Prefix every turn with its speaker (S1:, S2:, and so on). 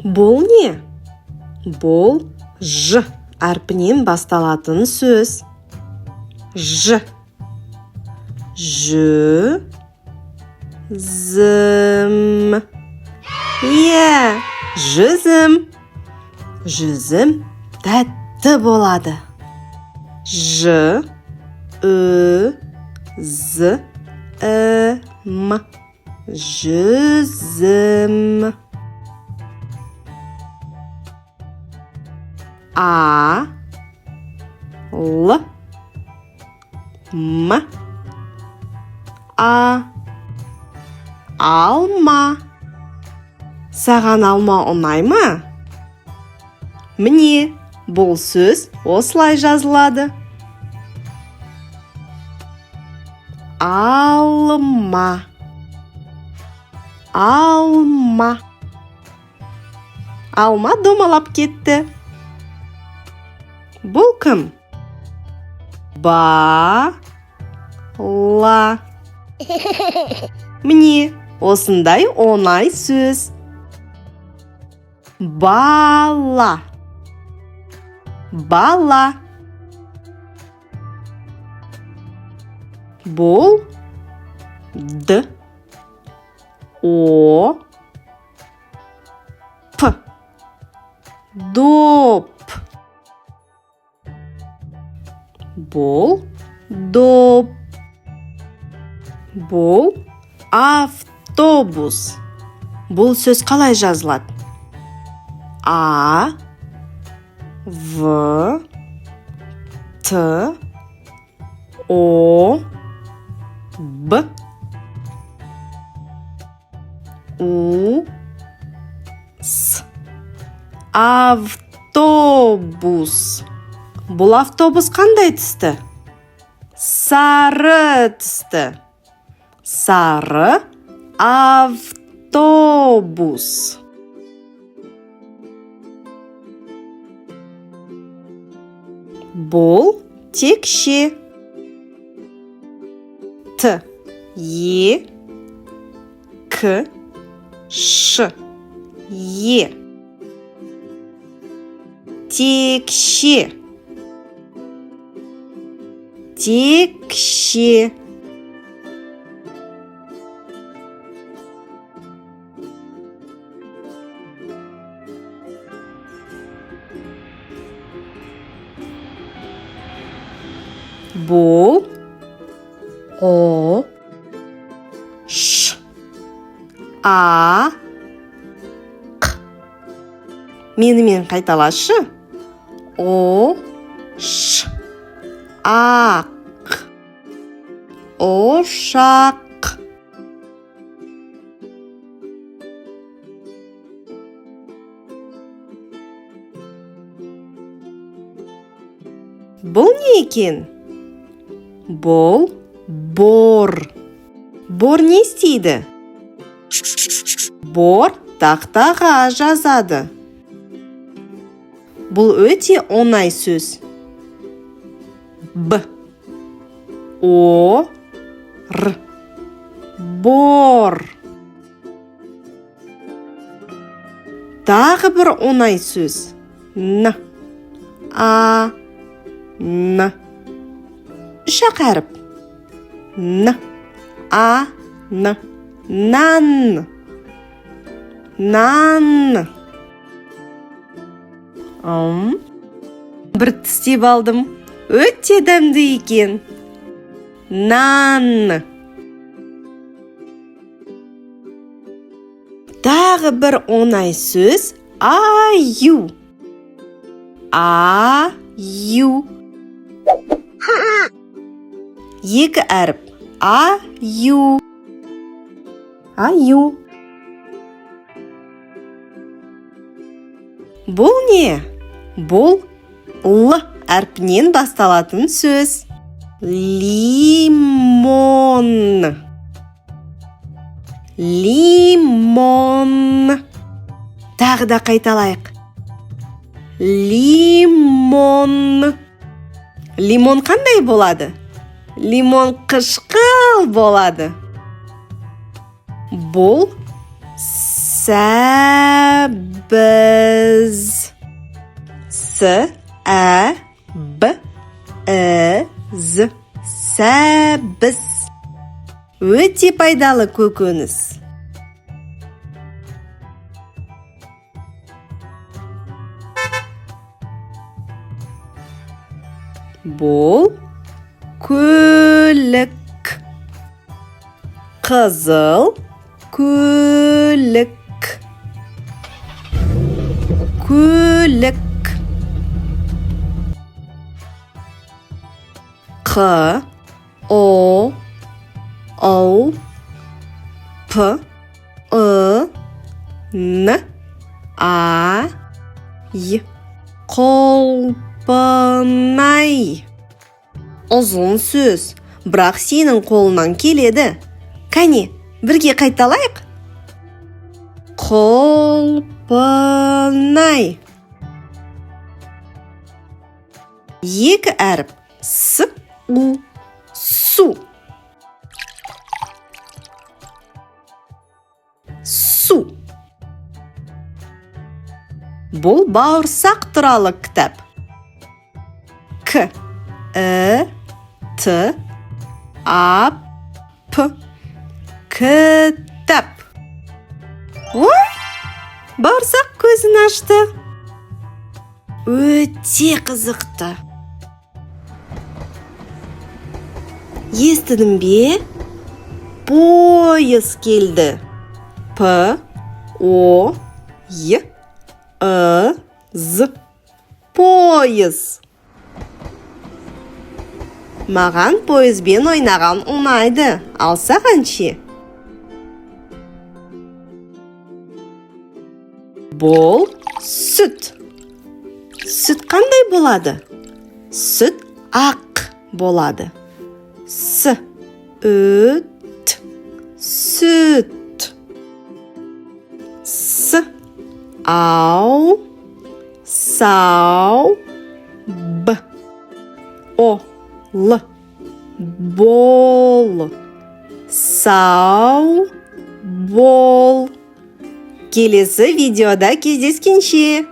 S1: Бұл не? Бұл Ж әрпінен басталатын сөз. Ж. Ж. Зім. Иә, жүзім. Жүзім тәтті болады. Ж. Ү. З. І. М. Жүзім. А. Л. М. А. Алма. Саған алма ұнай ма? Міне, бұл сөз осылай жазылады. Алма. Алма. Алма домалап кетті. Бұл кім? Ба. Ла. Міне, осындай оңай сөз. Бала. Бала. Бұл Д. О. П. Доп. Бұл доп. Бұл автобус. Бұл сөз қалай жазылады? А. В. Т. О. Б. У. С. Автобус. Бұл автобус қандай түсті? Сары түсті. Сары автобус. Бұл текше. Т. Е. К. Ш. Е. Текше. Текше. Бұл О. Ш. А. Қ. Менімен қайталашы. О. Ш. Ақ. Ошақ. Бұл не екен? Бұл бор. Бор не істейді? Бор тақтаға жазады. Бұл өте оңай сөз. Б. О. Р. Бор. Тағы бір оңай сөз. Н. А. Н. Үш-ақ әріп. Н. А. Н. Нан. Нан. Бір тістеп алдым. Өте дәмді екен. Нан. Тағы бір оңай сөз. Аю. Аю. Екі әріп. Аю. Аю. Бұл не? Бұл Л әрпінен басталатын сөз. Лимон. Лимон. Тағы да қайталайық. Лимон. Лимон қандай болады? Лимон қышқыл болады. Бұл С. Сәбіз. С, ә, б, і, з. Сәбіз. Өте пайдалы көкөніс. Бұл көлік. Қызыл көлік. Көлік. Қ, О, Л, П, Ы, Н, А, Й. Құлпынай. Ұзын сөз, бірақ сенің қолыңнан келеді. Кәне, бірге қайталайық. Құлпынай. Екі әріп. С, У, су. Су. Бұл бауырсақ туралы кітап. К, І, Т, А, П. Кітап. Ой, бауырсақ көзін ашты. Өте қызықты. Естідің бе? Пойыз келді. П, О, Й, Ы, З. Пойыз. Маған пойызбен ойнаған ұнайды. Ал саған ше? Бұл сүт. Сүт қандай болады? Сүт ақ болады. С, Ү, Т. Сүт. С, Ау, Сау, Б, О, Л, Бол. Сау, бол. Келесі видеода кездескенше.